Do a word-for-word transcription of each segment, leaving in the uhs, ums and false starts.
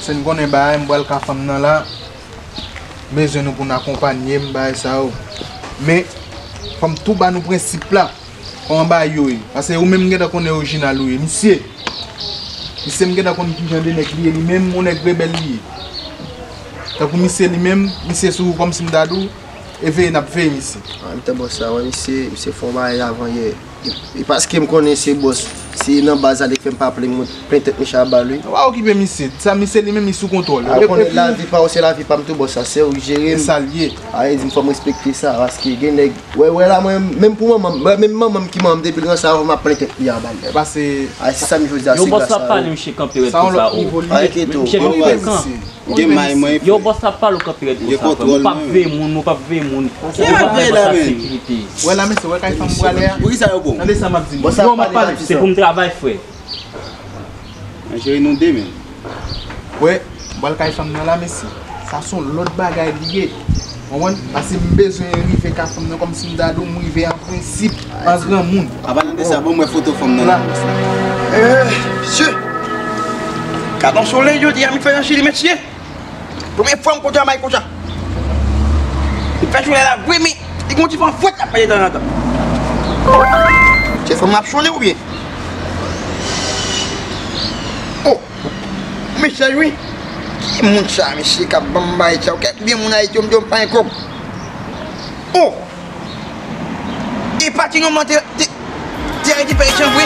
Paske n konnen bagay, m pral ka fanm nan la. M bezwen nou pou n akonpanye m, bagay sa yo. Men, fò m tou ba nou prensip la. Kòman bagay yo ye? Paske ou menm m gentan konnen orijinal ou ye. Misye, misye m gentan konn kijan de nèg li ye li menm, yon nèg rebèl li ye. Tankou misye li menm, misye sou kòmsi m ta di w, e veye n ap veye misye. An menm tan bòs la, wè misye, misye fè yon bagay avan yè. E, e paske m konnen se bòs, se nan baz la li fè m pa plenn, mwen plenn tèt misye ap ba l wi. Pa okipe misye, sa misye li menm li sou kontwòl. A, ou konnen lavi pa w se lavi pa m tou bòs, sa se ou ki jere m. E sa l ye. A, e di m fò m respekte sa, paske gen nèg Wè, wè la, mwen, menm pou manman m, wè, menm manman m ki manman m depi l ranse avè m, m ap plenn tèt li a ba l. Pase. Ay, se sa m jodi a, se gras a ou. Yo, bòs la ap pale, misye kanpe rèd konsa, o. Ay, kite w. Misye gen frekan. Gen may mwen. Yo, bòs la ap pale, w kanpe rèd konsa, frè m. Ou p ap veye moun, ou p ap veye moun. Ou p ap veye bòs la sekirite. Wè la, mesye, wè kay fanm m prale a. Poukisa yo bon? Tande sa m ap di nou. Yo, m ap pale. Se pou m travay, frè. Mwen jere nou de men. Wè, m pral kay fanm nan la, mesye. Sa se yon lòt bagay li ye. Konprann? Paske m bezwen rive kay fanm nan kòmsi m ta di w m rive an prensip, an granmoun. Apa tande sa, bon, m wè foto fanm nan la. Eh, mesye! Gad yon solèy jodi a, m fè nan Chili, mesye! Premye fwa m kontre a may konsa. Li fè solèy la vre, men li gon ti van frèt k ap pase tanzantan. Se fanm ap sonnen oubyen? Oh! Mesaj wi. Ki moun sa, mesye, k ap ban m bagay sa yo? Kèk byen moun Ayiti yo, m di yo m pa gen kòb. Oh! E pati non mwen te, te, te rekipere chanm vre.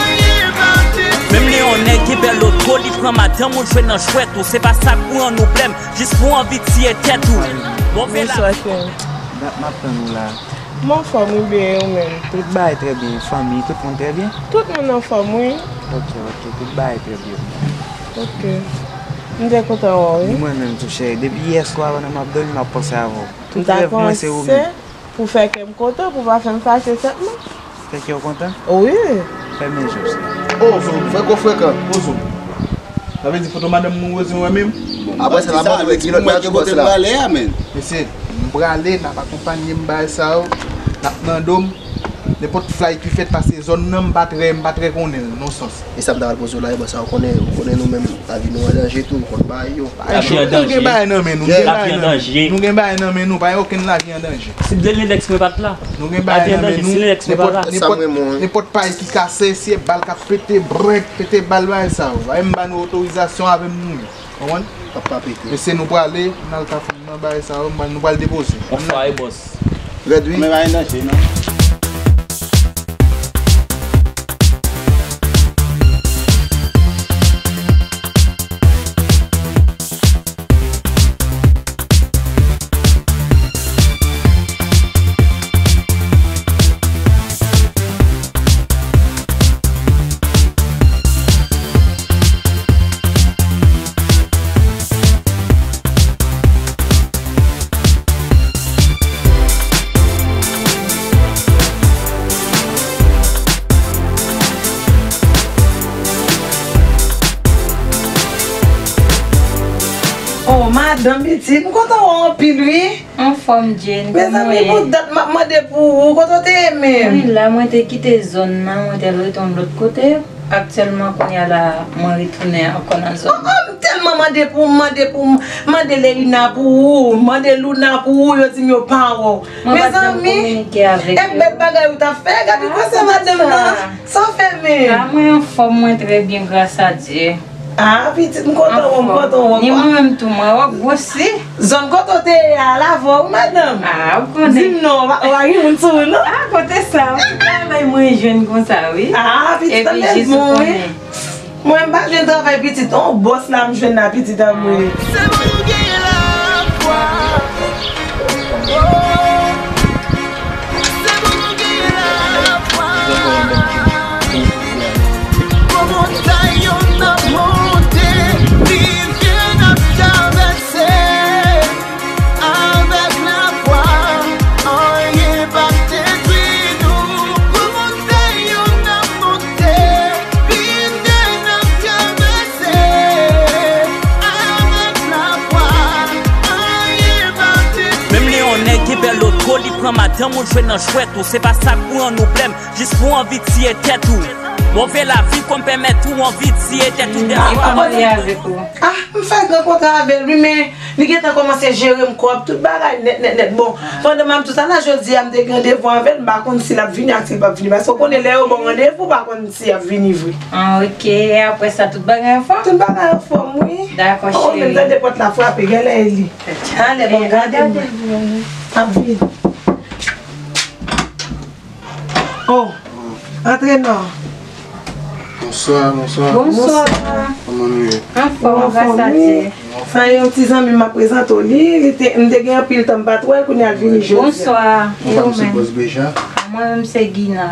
Menm lè yon nèg gen bèl oto, li pran madanm ou jwe nan jwèt ou. Se pa sa k pou rann ou blèm, jis pou anvi tiye tèt ou. Bon, fè la. Bonswa, cheri. Dat m ap tann ou la. M anfòm wi, byen, e ou menm? Tout bagay trè byen. Fanmi, tout moun trè byen? Tout moun anfòm wi. Ok, ok, tout bagay trè byen. Ok. M te kontan wè w wi. Ni mwen menm tou, cheri. Depi yè swa, pandan m ap dòmi, m ap panse avè w. Tout rèv mwen se ou menm. Pou fè kè m kontan, pou pa fè m fache sèlman. Fè kè w kontan? Wi. Fèmen je w, cheri. Oh, frè, frekan, frekan. Poze w. Sa vle di foto madanm mwen Rosie wè menm? Apre sa, n ap montre ki lòt nati bòs la. Mesye, m prale, n ap akonpanye m bagay sa yo, n ap nan do m. Nenpòt flay ki fèt pase zòn nan, m pa trè, m pa trè konnen l, nan sans. E sa m ta pral poze w la, e bò sa, ou konnen, ou konnen nou menm, lavi nou an danje tou, ou konn bagay yo. Lavi an danje. Nou gen bagay nan men nou, nou gen bagay nan men nou, nou gen bagay nan men nou, pa gen okenn lavi an danje. Si m te Lindex mwen pa t la. Nou gen bagay nan men nou, nenpòt, nenpòt, nenpòt pay ki kase, se bal k ap pete, brèk, pete bal, bagay sa yo. Bagay m ba nou otorizasyon avè m nou ye. Konprann? P ap pa pete. Mesye, nou prale, n al ka fè nan bagay sa yo, nou pral depoze. Bonswa, e bòs. Rèd wi. Men pa gen danje non. Oh, madanm pitit, m kontan wè w anpil wi. Anfòm, Jane, kòman w ye? Mezanmi, pou dat m ap mande pou ou, kote w te ye menm? Wi, la mwen te kite zòn nan, mwen te al rete yon lòt kote. Aktyèlman, kounye a la, mwen retounen ankò nan zòn nan. Oh, oh, m tèlman mande pou ou, m mande pou ou, m mande Leïna pou ou, m mande Luna pou ou, yo di m yo pa wè w. Mezanmi, e bèl bagay ou t ap fè, gade gwo sa madanm nan, sa w fè menm? A, mwen anfòm, mwen trè byen, gras a Dye. Ah, pitit, m kontan wè w, m kontan wè w. Ni mwen menm tou, mwen wè w gwosi. Zòn kote w te ye a, l avè w, madanm. Ah, ou konnen. Di m non, w pa, w pa gen moun sou ou, non? Ah, kote sa? Ou travay mwen jwenn konsa, wi. Ah, pitit, anmèd mwen, wi. Mwen, m pa jwenn travay, pitit. On bòs la, m jwenn la, pitit an mwen. Se pou nou gen lafwa. Oh. Se pou nou gen lafwa. Gwo montay yo n ap monte, rivyè n ap travèse. Avèk lafwa, anyen p ap detwi nou. Gwo montay yo n ap monte, rivyè n ap travèse. Avèk lafwa, anyen p ap detwi nou. Menm lè yon nèg gen bèl oto, li pran madanm ou jwe nan jwèt ou. Se pa sa k pou rann ou blèm, jis pou anvi tiye tèt ou. Move lavi kòm pèmèt ou anvi tiye tèt ou dèfwa. Li pa marye avèk ou? Ah, m fèk rankontre avè l, wi, men li gentan kòmanse jere m kòb, tout bagay nèt, nèt, nèt. Bon, pandan m ap di w sa la, jodi a, m te gen randevou avè l, m pa konn si l ap vini ak si l p ap vini. Paske w konnen lè yo ba w randevou, w pa konn si y ap vini vre. Ah, ok. E apre sa, tout bagay anfòm? Tout bagay anfòm, wi. Dakò, cheri. Oh, men tande pòt la frape, genlè e li. Ale, bon, gade m. Ap vini. Oh, antre non. Bonswa, bonswa. Bonswa. Kòman nou ye? Anfòm, gras a Dye. Sa yon ti zanmi m ap prezante w li, li te, m te gen anpil tan m pa t wè l, kounye a l vini jodi a. Bonswa. Ou pa m se Bòs Beja? Mwen menm se Gina.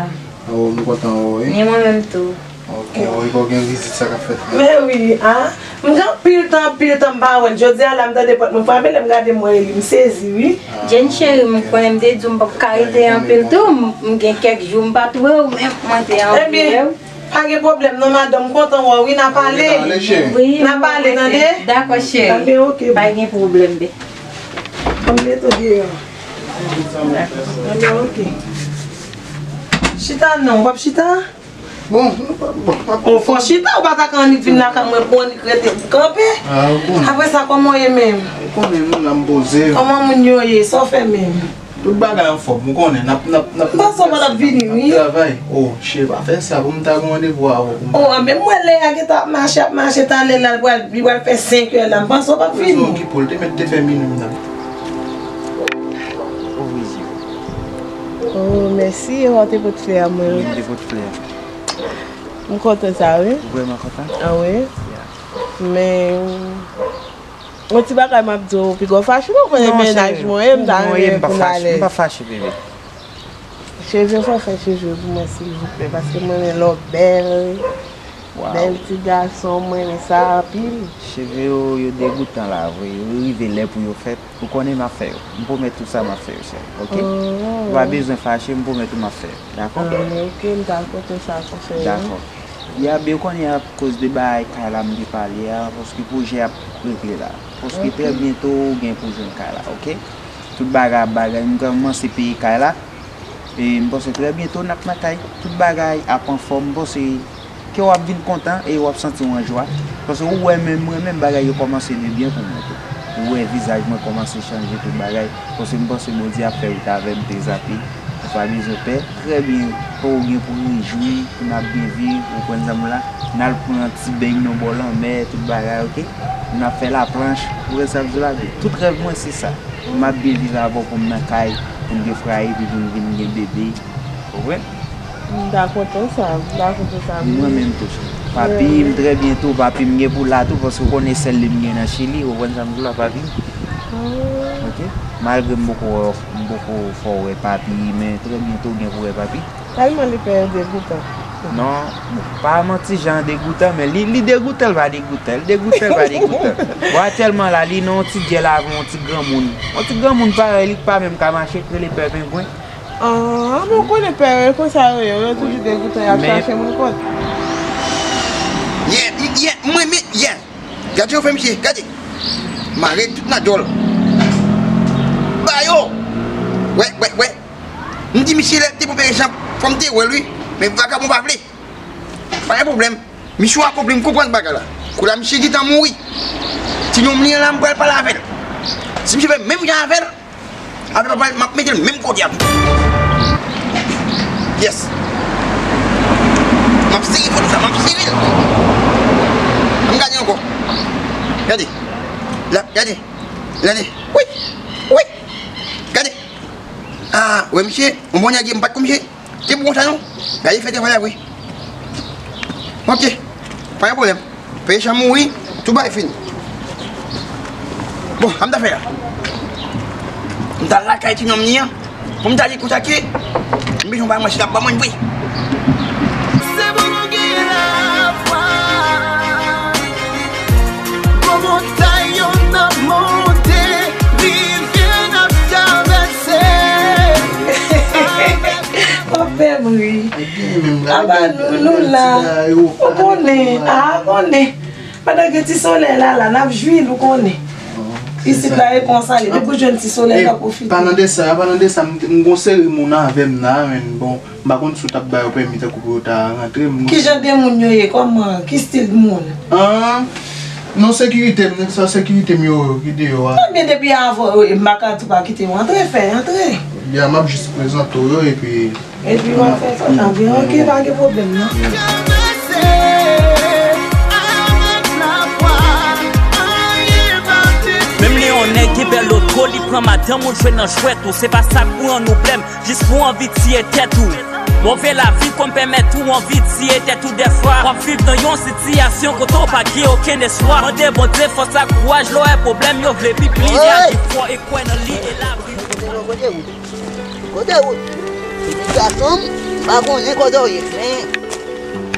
Oh, m kontan wè w, wi. Ni mwen menm tou. Ok, wi, bon, gen vizit sa k ap fèt la. Men wi, a. M gen anpil tan, anpil tan m pa wè l. Jodi a la, m tande pòt mwen frape, lè m gade m wè e li, m sezi, wi. Jenn cheri, m konnen m te di w m p ap ka rete anpil tou. M, m gen kèk jou m pa t wè w, men mwen te anvi wè w. Ebyen, pa gen pwoblèm non, madanm, m kontan wè w, wi, n a pale. Wi, n a pale, tande? Dakò, cheri. Ebyen, ok. Pa gen pwoblèm, be. Ann mete w deyò. Dakò. Ebyen, ok. Chita non, w p ap chita? Bon, nou pa, bon, pa. Ou fò chita, ou pa ta ka annik vin lakay mwen pou annik rete kanpe. Ah, ou konnen. Apre sa, kòman w ye menm? Ou konnen, nou la m poze. Kòman moun yo ye? Sa w fè menm? Tout bagay anfòm, ou konnen, n ap, n ap, n ap, m panse w pa t ap vini, wi. N ap travay. Oh, cheri, pa fè sa, pou m ta gen randevou avè w pou m... Oh, men m wè lè a gentan ap mache, ap mache, talè la, li pral, li pral fè senk è la, m panse w p ap vini. Ou okipe w, l te mèt te fè minui m nan. Ouvri zye w. Oh, mèsi, ou te pot flè a mwen. Wi, m te pot flè a. M kontan sa, wi. Ou vrèman kontan? Ah, wi. Ya. Men, yon ti bagay m ap di w, piga w fache, non, konnen mennaj mwen ye, m ta renmen pou n alèz. M pa fache, bebe. Cheve, fò fè cheve pou mwen, silvouplè, paske mwen renmen lè w bèl. Bèl ti gason, mwen renmen sa anpil. Cheve yo, yo degoutan la vre, yo rive lè pou yo fèt. Ou konnen m ap fè yo. M pwomèt ou sa m ap fè yo, cheri. Ok? Ou pa bezwen fache, m pwomèt ou m ap fè yo. Dakò? Ah, ok, m ta kontan sa pou fè yo. Dakò. Ya, be, ou konnen ap koz de bagay kay la m te pale a, paske pwojè ap regle la. Paske trè byento ou gen pou jwenn kay la, ok? Tout bagay ap bagay, m kòmanse peye kay la. E m panse trè byento n ap nan kay. Tout bagay ap anfòm, m panse ke w ap vin kontan e w ap santi w an jwa. Paske ou wè menm mwen menm bagay yo kòmanse de byen pou mwen tou. Ou wè vizaj mwen kòmanse chanje tout bagay. Paske m panse Bondye ap fè wout avè m, te zape. Ou pa bezwen pè. Trè byen. Fò w gen pou rejwi, pou n ap byen viv, ou konprann sa m la. N al pran ti beny nan bò lanmè, tout bagay, ok? N ap fè laplanch, ou konprann sa m di w la? Tout rèv mwen se sa. M ap byen viv avè w pou m nan kay, pou n defraye, epi pou n vin gen bebe. Ou konprann? M ta kontan sa, m ta kontan sa. Mwen menm tou. Papi m, trè byento, papi m gen pou la tou, paske ou konnen sèl li m gen nan Chili, ou konprann sa m di w la, papi m. Ok? Malgre m poko, m poko fè w wè papi, men trè byento w gen pou wè papi. Tèlman li pè yo degoutan. Non, pa manti, jan degoutan, men li, li degoutan, l pa degoutan, li degoutan, l pa degoutan. Bon, aktyèlman la, li nan yon ti dyèl avè yon ti granmoun. Yon ti granmoun parèy li k pa menm ka mache, k rele pè pengwen. Ah, men w konnen pè yo, e konsa yo ye, yo toujou degoutan, y ap chache moun kont. Yeah, yeah, mwen, men, yeah. Gade yo fè misye, gade. Mare tout nan djòl. Ba yo. Wè, wè, wè. M di misye lè te pou peye chan, fò m te wè l wi. Men vagabon pa vle. Pa gen pwoblèm. Misye w akonpli, m konprann bagay la. Kou la misye gentan mouri. Ti nonm li an la, m pral pale avè l. Si misye fè menm jan avè l, avè papa l, m ap mete l menm kote a tou. Yes. M ap sere foto sa, m ap sere l. Ann gade ankò. Gade. La, gade. Gade. Wi. Wi. Gade. Ah, wè misye, yon bon nèg ye, m pa t konn misye. Te bon sa non. Gade fè travay la vre. Ok. Pa gen pwoblèm. Peye chan mouri, tout bagay fini. Bon, sa m ta fè la. M ta lakay ti nonm ni an. Pou m ta di konsa ke m bezwen bay mwen si l ap ban mwen vre. Se pou nou gen lafwa. Gwo montay yo n ap monte, rivyè n ap travèse. W ap fè m ri. Apa nou, nou la. Ou konnen, a, konnen. Pandan gen ti solèy la, la, n ap jwi l, ou konnen. Isit la e konsa, depi w jwenn ti solèy la pwofite. Palan de sa, palan de sa, m, m gon seri moun avè m la, men bon, m pa konn si w t ap ba yo pèmi tankou pou yo ta rantre. M Ki jan de moun yo ye? Kòman? Ki stil moun? Ah, non, sekirite m, nèg sa sekirite m yo, yo ki deyò a. Ebyen, depi avan, yo, m pa ka di w pa kite yo antre, fè antre. Byen, m ap jis prezante w yo, epi Epi w ap fè sa, ta byen, ok, pa gen pwoblèm, non. Menm lè yon nèg gen bèl oto, li pran madanm ou jwe nan jwèt ou. Se pa sa k pou rann ou blèm, jis pou anvi tiye tèt ou. Move lavi konn pèmèt ou anvi tiye tèt ou dèfwa. W ap viv nan yon sitiyasyon kote w pa gen okenn espwa. Mande Bondye fòs ak kouraj lè w wè pwoblèm yo vle pi pli. Reyaji fò e kwè nan li e lavi. Kote ou? Pitit gason m, m pa konnen kote w ye, men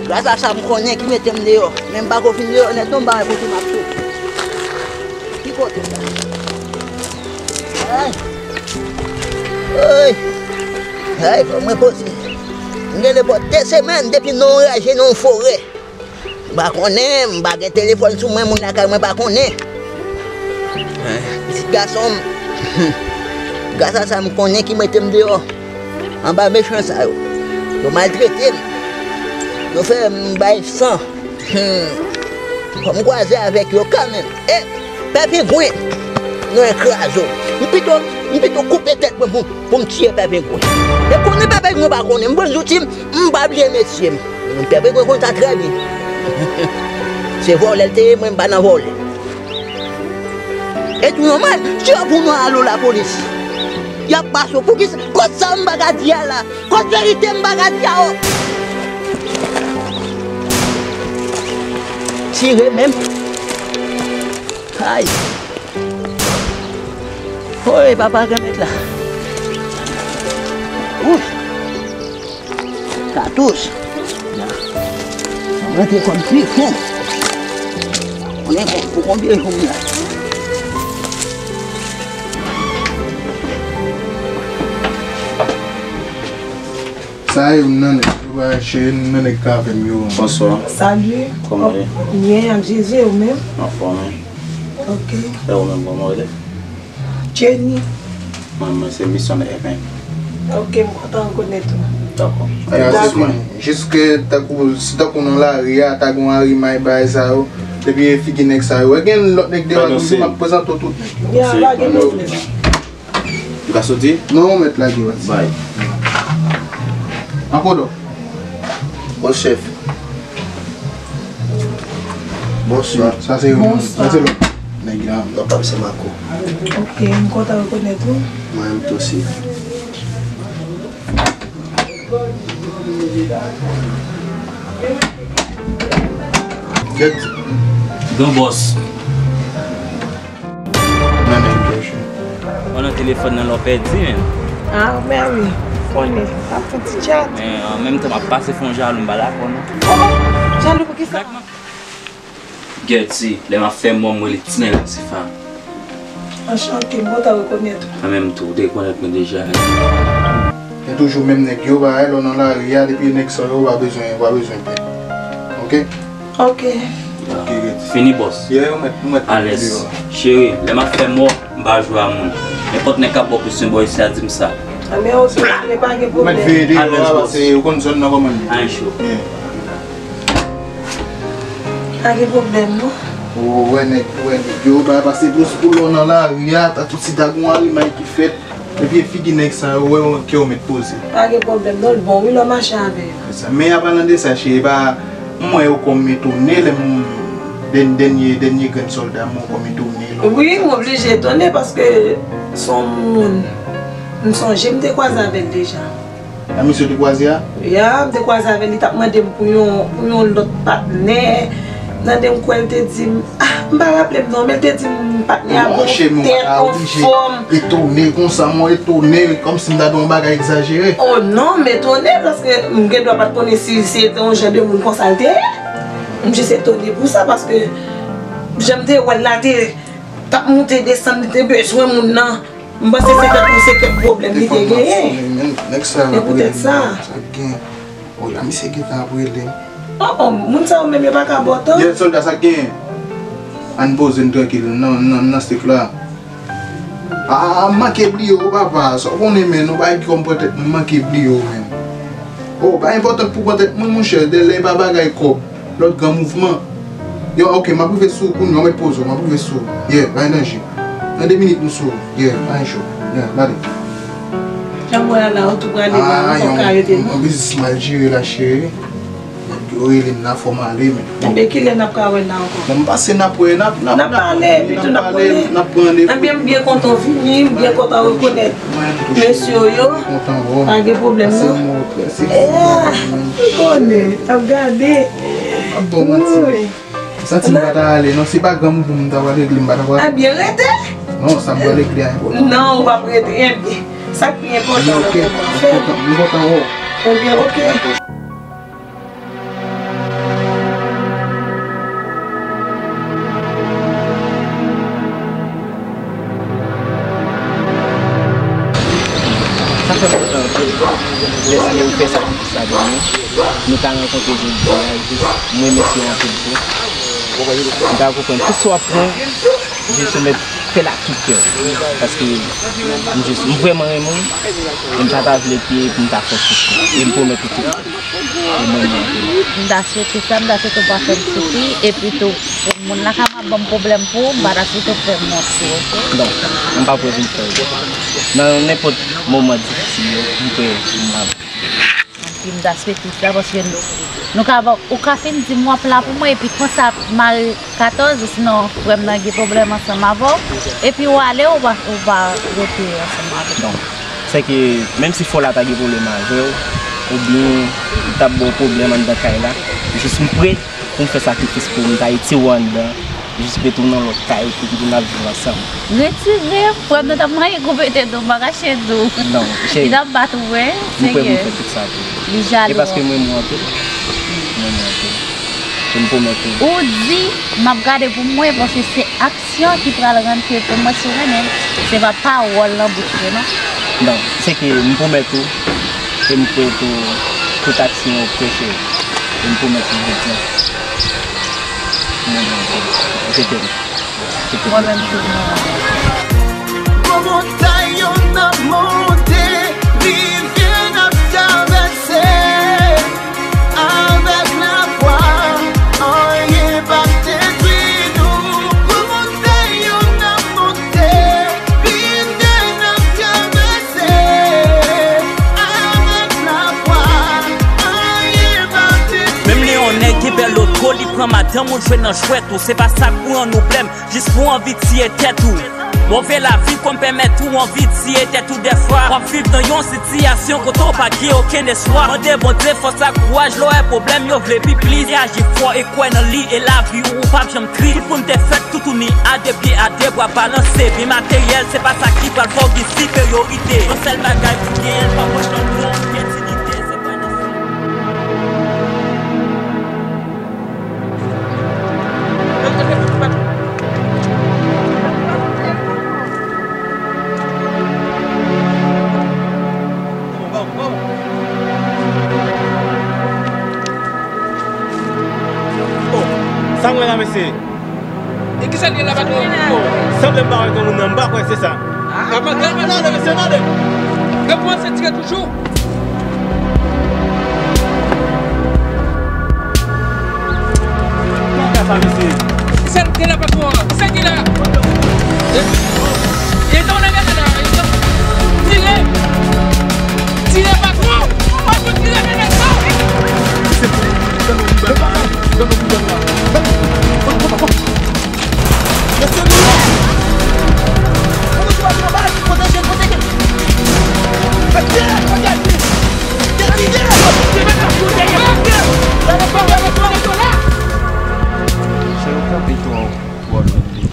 gras a sa m konnen ki mete m deyò. Men m pa ko fin deyò nèt non, m pa wè kote m ap soti. Ki kote sa? Ay! Ay! Ay, fò mwen poze. M gen nenpòt de semèn depi nan yon raje, nan yon forè. M pa konnen, m pa gen telefòn sou mwen, moun lakay mwen pa konnen. Pitit gason m, gras a sa m konnen ki mete m deyò. Anba mechan sa yo. Yo maltrete m. Yo fè m bay san. Fò m kwaze avèk yo kanmenm. E, pè pengwen, nou enkraze w. M pito, m pito koupe tèt mwen pou, pou m tiye pè pengwen. E konnen pè pengwen pa konnen. M pran zouti m, m pa bliye metye m. Pè pengwen konn sa trè byen. Se vòlè l te ye, mwen m pa nan vòlè. E tou nòmal, si yo pou nou al lapolis, y ap pase w. Poukisa? Koz sa m pa ka di a la? Koz verite m pa ka di a o? Tire menm. Ay. Oy, papa granmèt la. Ouf. Katouch. Mwen te konn pi fon. Konnen pou, pou konbyen jou m la. Sa e youn nan nèg yo pa cheri, youn nan nèg k avè m yo. Bonswa. Salut. Kòman w ye? Byen, ak Jezi, ou menm? Anfòm, wi. Ok. E ou menm, kòman w rele? Jenny. Mwen, mwen se Misyon Epen. Ok, m kontan rekonèt ou. Dakò. Dakò. Jis ke tankou, si tankou nan lari a, ta gen yon arimay bagay sa yo, depi e figi nèg sa yo. E gen lòt nèg deyò tou, m ap prezante w tout nèg yo. Ya, pa gen pwoblèm. Ou ka soti? Non, mèt lage w ati. Bay. Anko dò. Bon, chèf. Bonswa. Sa se yon, sa se lòt nèg la. Non, pa m se Mako. Ok, m kontan rekonèt ou. Mwen menm tou osi. Kèt. Don Bòs. Nan nèg yo chè. Ou nan telefòn nan lè w pèdi, menm. Ah, men wi. Konnen, ap fè ti tchat. Men, an menm tan, m ap pase fè yon jalou, m pa dakò, non. Oh, oh, jalou pou ki sa? Gèti, lè m ap fè mò, m rele ti nèg Lisifa. Anchante, m kontan rekonèt ou. Mwen menm tou, ou te rekonèt mwen deja. Men toujou menm nèg yo, bagay, lè w nan lari a, depi nèg sa yo, ou pa bezwen, ou pa bezwen pè. Ok? Ok. Ok, Gèti. Fini, bòs. Yeah, ou mèt, ou mèt. Alèz. Cheri, lè m ap fè mò, m pa jwe a moun. Nenpòt nèg k ap bò plis yon bò isi a, di m sa. A, men ok, men pa gen pwoblèm. Ou mèt veye deyò a, paske ou konn zòn nan kòman l ye. Anyen cho. Yeah. Pa gen pwoblèm, non. Ou wè nèg, ou wè nèg yo, ba pase plis pou lè w nan lari a, ta tout si ta gon arimay ki fèt, epi e figi nèg sa yo, wè kè w mèt poze. Pa gen pwoblèm, non, l bon, wi, lè w mache avè yo. Se sa. Men an palan de sa, cheri, e pa, m wè yo kòm etone, lè m, dèn-, dènye, dènye grenn sòlda m, yo kòm etone, lè w wè sa. Wi, m oblije etone, paske se yon moun, m sonje m te kwaze avè l deja. A misye w te kwaze a? Ya, m te kwaze avè l, li t ap mande m pou yon, pou yon lòt patnè. M tande m kwè l te di m, ah, m pa raple m non, men l te di m patnè a bon tèt, anfòm. Etone konsa, mwen etone, kòmsi m ta di yon bagay egzajere. Oh non, m etone, paske m gen dwa pa t konnen si se te yon jan de moun konsa l te ye. M jis etone pou sa, paske jan m te wè l la, te t ap moute desann, li te bezwen moun nan. M panse se tankou se kèk pwoblèm li te genyen. Nèg sa ap rele m, sa k gen. Oh, la misye gentan ap rele m. Oh, oh, moun sa yo menm yo pa ka ba w tan. Ye, sòlda, sa k genyen? Ann poze n trankil nan, nan, nan strik la. Ah, m manke bliye w, papa. Sa w konnen, men, yon bagay ki kòm pran tèt mwen, m manke bliye w, men. Oh, pa enpòtan pou pran tèt mwen, monchè. Dèlè pa bagay kòb. Lòt gran mouvman. Yo, ok, m ap rive sou ou kounye a, w mèt poze w, m ap rive sou ou. Yeah, pa gen danje. Nan de minit, nou sou ou. Yeah, pa gen cho. Yeah, m ale. Jan mwen la, ou tou prale, ah, m ka rete, non? Yon biznis mal jere la, cheri. Yo rele m la, fò m ale, men. Enben, kilè n ap ka wè n la ankò? Bon, m panse n ap wè, n ap, n ap, n ap pale, epi tou n ap konnen. N ap pale, n ap pran randevou. Enben, m byen kontan w vini, m byen kontan rekonèt mesye w yo. Kontan wè w. Pa gen pwoblèm, non. Pase m wè w, pase m wè w, men. Eh, m konnen, ap gade. M ap ba w manti. Wi. M santi m pa ta ale, non, se pa granmoun pou m ta pral regle, m pa ta pral. Ebyen, rete. Non, sa m pral regle a enpòtan. Non, ou p ap rete, enben. Sa k pi enpòtan nan moman. Ok, m kontan, m kontan wè w. Ebyen, ok. Sa fè m kontan anpil. Lè si yo fè sakrifis la pou nou, nou ka rankontre jodi a, jis m remèsye w anpil tou. M ka konprann tout sa w ap pran, jis ou mèt fè l ak tout kè w. Paske m jis, m vrèman renmen w, e m pa ta vle ke pou m ta fè w soufri. E m pwomèt ou tout. M ta swete sa, m ta swete w pa fè m soufri, epi tou, pou moun la ka ap ban m pwoblèm pou ou, m pa ta swete w fè m wont tou, ok? Non, m pa prè pou m fè w wont. Nan nenpòt moman difisil yo, m prè pou m ap. Epi m ta swete sa, paske nou, nou ka, ou ka fin di m w ap la pou mwen, epi konsa mare katòz, sinon frè m nan gen pwoblèm ansanm avè w, epi w ale, ou pa, ou pa rete ansanm avè l. Non. Sèke, menm si fò la ta gen pwoblèm avè w, oubyen li t ap ba w pwoblèm anndan kay la, jis m prè pou m fè sakrifis pou ou, m ta retire w anndan, jis retounen nan lòt kay, pou ki pou n ap viv ansanm. Retire, frè m nan t ap manyen kou pete tou, m pa kache tou. Non, cheri, li t ap bat ou, wi, m prè pou m fè tout sa pou ou. Li jale w. E paske m renmen w anpil. M renmen w anpil. E m pwomèt ou. Ou di, m ap gade pou mwen, paske se ak aksyon ki pral rann ke pou mwen si w renmen m. Se pa pawòl nan bouch mwen, non. Non, sèke m pwomèt ou, e m kwè tou, tout aksyon yo preche. E m pwomèt ou jodi a. Mwen menm tou, je t'aime. Je t'aime. Mwen menm tou, mwen renmen w. Gwo montay yo n ap monte, rivyè n ap travèse. Avèk lafwa, anyen p ap detwi nou. Gwo montay yo n ap monte, rivyè n ap travèse. Avèk lafwa, anyen p ap detwi nou. Menm lè yon nèg gen bèl loto, li pran madanm ou jwe nan jwèt ou. Se pa sa k pou rann ou blèm. Jis pou anvi tiye tèt ou. Move lavi konn pèmèt ou anvi tiye tèt ou dèfwa. W ap viv nan yon sitiyasyon kote w pa gen okenn espwa. Mande Bondye fòs ak kouraj lè w wè pwoblèm yo vle pi plis. Reyaji fò e kwè nan li e lavi ou p ap janm tris. Tout moun te fèt toutouni a de pye, a de bra balanse. Byen materyèl se pa sa ki pral fè w gen siperyorite. Yon sèl bagay pou genyen l pa pòch nan nou, gen diyite se pa nan sa. Oh, sa mwen la, mesye. E kisa l gen la, patwon? Oh, sanble m pa wè granmoun nan, m pa kwè se sa. Ah, pa, pa, pa, pa, mesye, tande. Granmoun se tire toujou. Kisa sa, mesye? Kisa ki la, patwon an? Kisa ki la? E sa w ap gade la? Tire! Tire, patwon! Patwon, tire, men nèg sa! Mesye, nou la! Kote w ap pran bagay? Pwoteje l, pwoteje l! Fè tire, fè tire! Tire, tire! Chè yo kanpe twò, twò lwen li.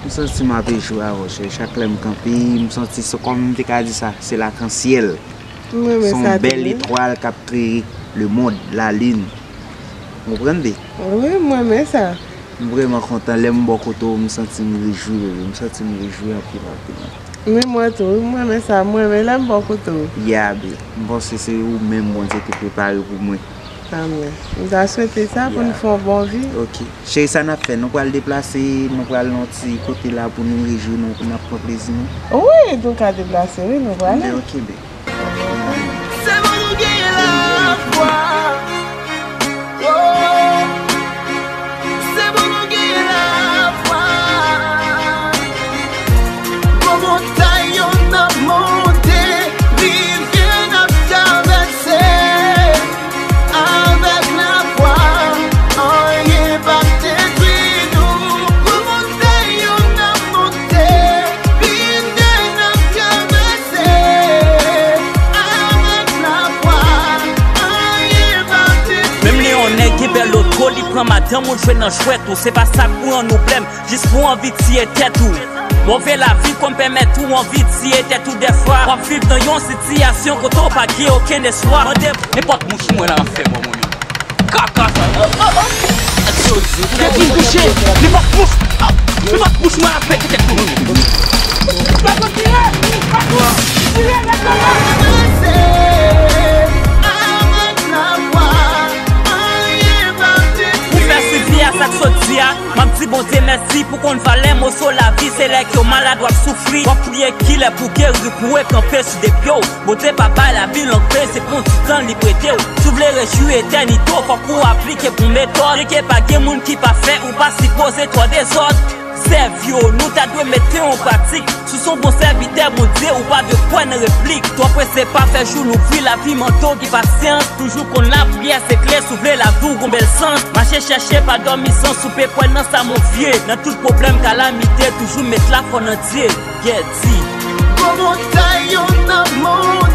M santi m ap jwe avè w, chè. Chak lè m kanpe, m santi se kòm m te ka di sa, se lakansyèl. M renmen sa tou, wi. Se yon bèl etwal k ap klere lemonn, lalin. Ou konprann, bebe? Wi, m renmen sa. M vrèman kontan. Lè m bò kote w, m santi m rejwi, bebe. M santi m rejwi anpil, anpil, anpil. Wi, mwen tou, wi, m renmen sa. M renmen lè m bò kote w. Ya, bebe. M panse se ou menm Bondye te prepare pou mwen. Amèn. M ta swete sa pou n fè yon bon vi. Ok. Cheri, sa n ap fè? Nou pral deplase, nou pral nan ti kote la pou nou rejwi nou, pou n ap pran plezi nou. Wi, nou ka deplase, wi, nou prale. Ok, ben. Se pou nou genyen lafwa. Oh, se pou nou genyen lafwa. Gwo montay yo n ap monte, rivyè n ap travèse. Avèk lafwa, anyen p ap detwi nou. Gwo montay yo n ap monte, rivyè n ap travèse. Avèk lafwa, anyen p ap detwi nou. Menm lè yon nèg gen bèl loto, li pran madanm ou jwe nan jwèt ou. Se pa sa k pou rann ou blèm, jis pou anvi tiye tèt ou. Move lavi konn pèmèt ou anvi tiye tèt ou dèfwa. W ap viv nan yon sitiyasyon kote w pa gen okenn espwa. Mande nenpòt mouch mwen la m ap fè bò mwen menm. Kaka sa. Ou gen vin kouche. Nenpòt mouch. Nenpòt mouch mwen ap pete tèt ou. Pa konn tire. Pa konn tire nèg la. Pou fè swivi a sa k sot di a, m ap di Bondye mèsi pou konn valè moso lavi. Se lè ke w malad w ap soufri, w ap priye kilè pou geri, pou w kanpe sou de pye w. Bondye pa bay lavi lang pe, se pou yon ti tan li prete w. Si w vle rejwi etènite w, fòk ou aplike bon metòd. Byenke pa gen moun ki pafè, ou pa sipoze twò dezòd. Sèvi w, nou ta dwe mete w an pratik. Si w se yon bon sèvitè Bondye, ou pa dwe kwè nan replik. Twò prese pa fè jou louvri, lavi mande w gen pasyans. Toujou konn lapriyè se kle, si w vle lavi w gon bèl sans. Mache chèche pa dòmi san soupe, kwè nan sa mon vye. Nan tout pwoblèm, kalamite, toujou met lafwa nan Dye. Gèdi. Gwo montay yo n ap monte.